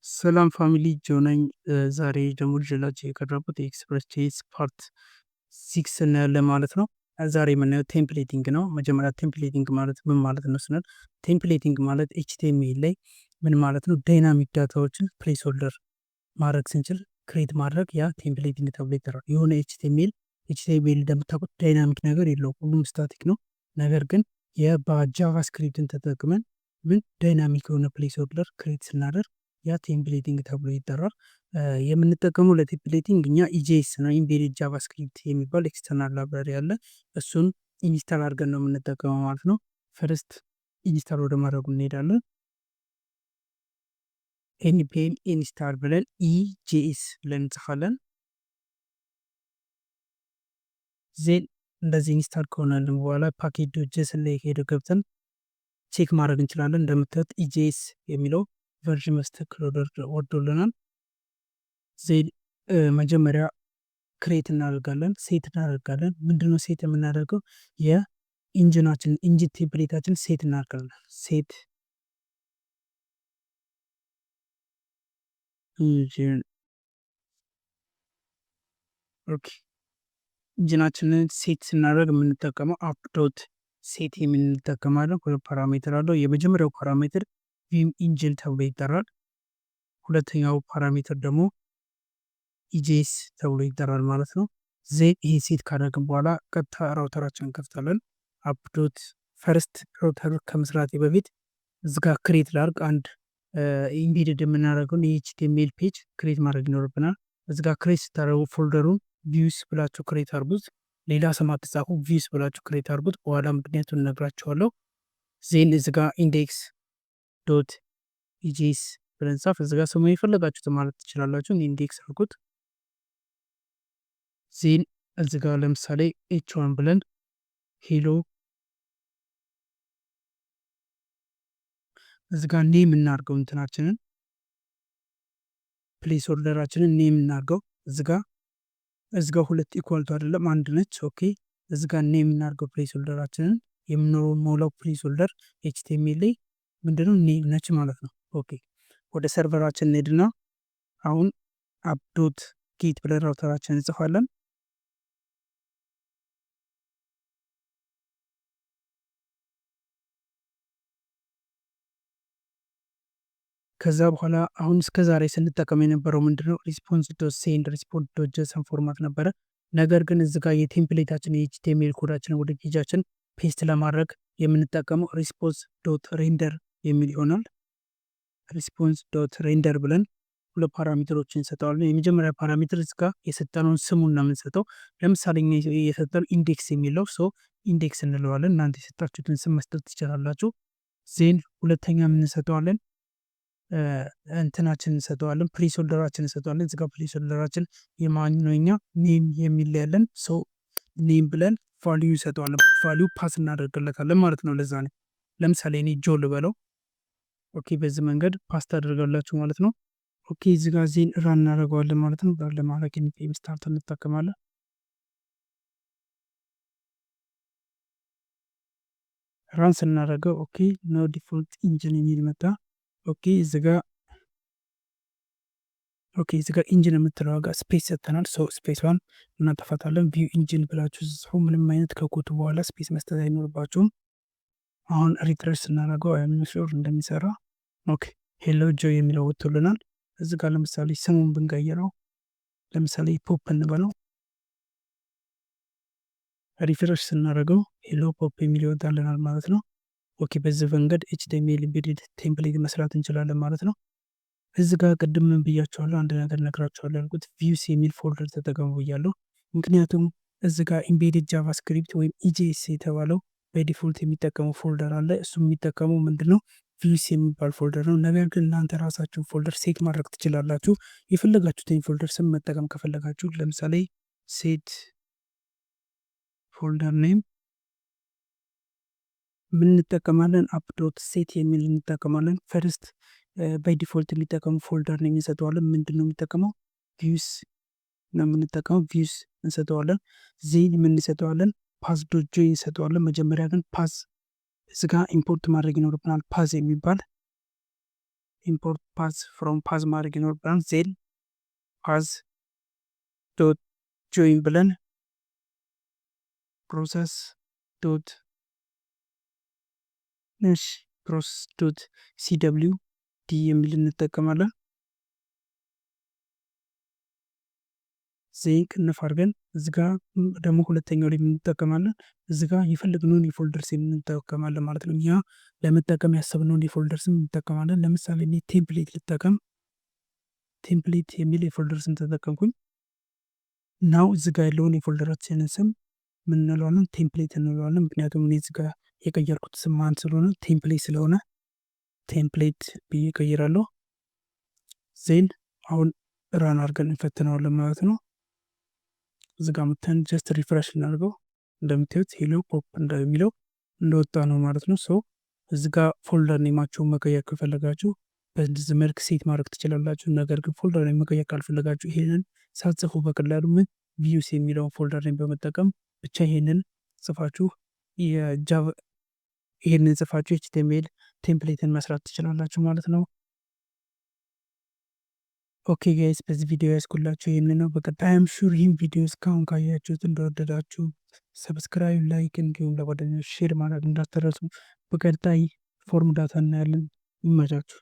ሰላም family፣ ጆ ነኝ። ዛሬ ደግሞ ይዤላችሁ የቀረብኩት የ Express JS part 6 እናያለን ማለት ነው። ዛሬ የምናየው templating ነው። መጀመሪያ templating ማለት ምን ማለት ነው ስንል፣ templating ማለት HTML ላይ ምን ማለት ነው? Dynamic data ዎችን placeholder ማድረግ ስንችል create ማድረግ ያ templating ተብሎ ይጠራል። የሆነ HTML እንደምታውቁት dynamic ነገር የለውም፣ ሁሉም static ነው። ነገር ግን በ JavaScript ን ተጠቅመን ምን dynamic የሆነ placeholder create ስናደርግ ያ templating ተብሎ ይጠራል። የምንጠቀመው ለ templating እኛ EJS ነው። Embedded JavaScript የሚባል external library አለ። እሱን install አድርገን ነው የምንጠቀመው ማለት ነው። First install ወደ ማድረጉ እንሄዳለን። npm install ብለን EJS ብለን እንጽፋለን። Then እንደዚህ install ከሆነልን በኋላ package.json ላይ ሄደ ገብተን check ማድረግ እንችላለን። እንደምታዩት EJS የሚለው version በትክክል ወርዶልናል። Then መጀመሪያ create እናደርጋለን፣ set እናደርጋለን። ምንድነው set የምናደርገው? የ engine ኣችን engine template ኣችን set እናደርጋለን። Set engine፣ okay። Engine ኣችንን set ስናደርግ የምንጠቀመው app dot set የሚል እንጠቀማለን። ሁለት parameter አለው። የመጀመሪያው parameter view engine ተብሎ ይጠራል። ሁለተኛው parameter ደግሞ EJS ተብሎ ይጠራል ማለት ነው። Then ይሄ set ካደረግን በኋላ ቀጥታ router ኣችንን እንከፍታለን። App dot first router ከመስራቴ በፊት እዚጋ create ላርግ። አንድ embedded የምናደርገውን የ HTML page create ማድረግ ይኖርብናል። እዚጋ create ስታደርጉ folder ኡን views ብላችሁ create አርጉት። ሌላ ስም አትጻፉ፣ views ብላችሁ create አርጉት። በኋላ ምክንያቱን እነግራችኋለሁ። Then እዚጋ index.ejs ብለን ጻፍ። እዚጋ ስሙ የፈለጋችሁት ማለት ትችላላችሁ። Index አርጉት። Then እዚጋ ለምሳሌ h1 ብለን hello፣ እዚጋ name እናርገው፣ እንትናችንን placeholder ኣችንን name እናርገው። እዚጋ ሁለት equal to አይደለም፣ አንድ ነች። Okay፣ እዚጋ name እናርገው placeholder ኣችንን። የምንሞላው placeholder HTML ላይ ምንድነው? Name ነች ማለት ነው። Okay፣ ወደ server ኣችን እንሄድና አሁን app dot get ብለን router ኣችን እንጽፋለን። ከዛ በኋላ አሁን እስከ ዛሬ ስንጠቀም የነበረው ምንድነው? response.send response.json format ነበረ። ነገር ግን እዚ ጋር የ template ኣችን የ HTML code ኣችን ወደ page ኣችን paste ለማድረግ የምንጠቀመው response.render የሚል ይሆናል። response.render ብለን ሁለት parameter ኦችን እንሰጠዋለን። የመጀመሪያ parameter እዚ ጋር የሰጠነውን ስሙን ነው የምንሰጠው። ለምሳሌ እኛ የሰጠነው index የሚለው፣ so index እንለዋለን። እናንተ የሰጣችሁትን ስም መስጠት ትችላላችሁ። Then ሁለተኛ የምንሰጠዋለን እንትናችን እንሰጠዋለን፣ placeholder ኣችን እንሰጠዋለን። እዚጋ placeholder ኣችን የማን ነው? እኛ name የሚል ያለን፣ so name ብለን value እንሰጠዋለን። Value pass እናደርግለታለን ማለት ነው። ለዛ ነው ለምሳሌ እኔ ጆ ልበለው። Okay፣ በዚህ መንገድ pass ታደርጋላችሁ ማለት ነው። Okay፣ እዚህ ጋር then run እናደርገዋለን ማለት ነው። Run ለማድረግ npm start እንጠቀማለን። Run ስናደርገው okay፣ no default engine የሚል መጣ። Okay፣ እዚህ ጋር engine የምትለው ጋር space ሰጥተናል። So space ዋን እናጠፋታለን። View engine ብላችሁ ጽፉ። ምንም አይነት ከኮቱ በኋላ space መስጠት አይኖርባችሁም። አሁን refresh ስናደርገው I'm sure እንደሚሰራ። Okay፣ hello ጆ የሚለው ወጥቶልናል። እዚ ጋር ለምሳሌ ስሙን ብንቀይረው፣ ለምሳሌ ፖፕ እንበለው፣ refresh ስናደርገው hello ፖፕ የሚል ይወጣልናል ማለት ነው። Okay፣ በዚህ መንገድ HTML embedded template መስራት እንችላለን ማለት ነው። እዚ ጋር ቅድም ምን ብያቸዋለሁ? አንድ ነገር ነግራቸዋለሁ ያልኩት views የሚል folder ተጠቀሙ ብያለሁ። ምክንያቱም እዚ ጋር embedded JavaScript ወይም EJS የተባለው በ default የሚጠቀመው folder አለ። እሱ የሚጠቀመው ምንድነው? Views የሚባል folder ነው። ነገር ግን እናንተ ራሳችሁን folder set ማድረግ ትችላላችሁ። የፈለጋችሁትን folder ስም መጠቀም ከፈለጋችሁ ለምሳሌ set folder name ምን እንጠቀማለን? App dot set የሚል እንጠቀማለን። First by default የሚጠቀሙ folder ነው እንሰጠዋለን። ምንድን ነው የሚጠቀመው? Views ነው የምንጠቀመው። Views እንሰጠዋለን። Then ምን እንሰጠዋለን? path.json እንሰጠዋለን። መጀመሪያ ግን path እዚጋ import ማድረግ ይኖርብናል። Path የሚባል Import path from path ማድረግ ይኖርብናል። Then path dot join ብለን process dot፣ እሺ፣ process dot cwd የሚል እንጠቀማለን። Then ቅንፍ አድርገን እዚ ጋ ደግሞ ሁለተኛው ላይ እንጠቀማለን። እዚ ጋ የፈለግነውን የ folder ስም እንጠቀማለን ማለት ነው። እኛ ለመጠቀም ያሰብነውን የ folder ስም እንጠቀማለን። ለምሳሌ እኔ template ልጠቀም። Template የሚል የ folder ስም ተጠቀምኩኝ። Now እዚ ጋ ያለውን የ folder ኣችንን ስም ምን እንለዋለን? Template እንለዋለን። ምክንያቱም እኔ እዚ ጋ የቀየርኩት ስም ማን ስለሆነ፣ template ስለሆነ template ብዬ እቀይራለሁ። Then አሁን run አድርገን እንፈትነዋለን ማለት ነው። እዚ ጋ መተን just refresh እናድርገው። እንደምታዩት hello pop እንደሚለው እንደወጣ ነው ማለት ነው። So እዚ ጋ folder name ኣችሁን መቀየር ከፈለጋችሁ በዚህ መልክ set ማድረግ ትችላላችሁ። ነገር ግን folder name መቀየር ካልፈለጋችሁ ይሄንን ሳትጽፉ በቀላሉ ምን views የሚለውን folder name በመጠቀም ብቻ ይሄንን ጽፋችሁ የ Java ይሄንን ጽፋችሁ HTML template ን መስራት ትችላላችሁ ማለት ነው። Okay guys፣ በዚህ ቪዲዮ ያስኩላችሁ ይህን ነው። በቀጣይ I'm sure ይህን ቪዲዮ እስካሁን ካያችሁት እንደወደዳችሁ subscribe፣ like እንዲሁም ለጓደኞች share ማድረግ እንዳትረሱ። በቀጣይ form data እናያለን። ይመቻችሁ።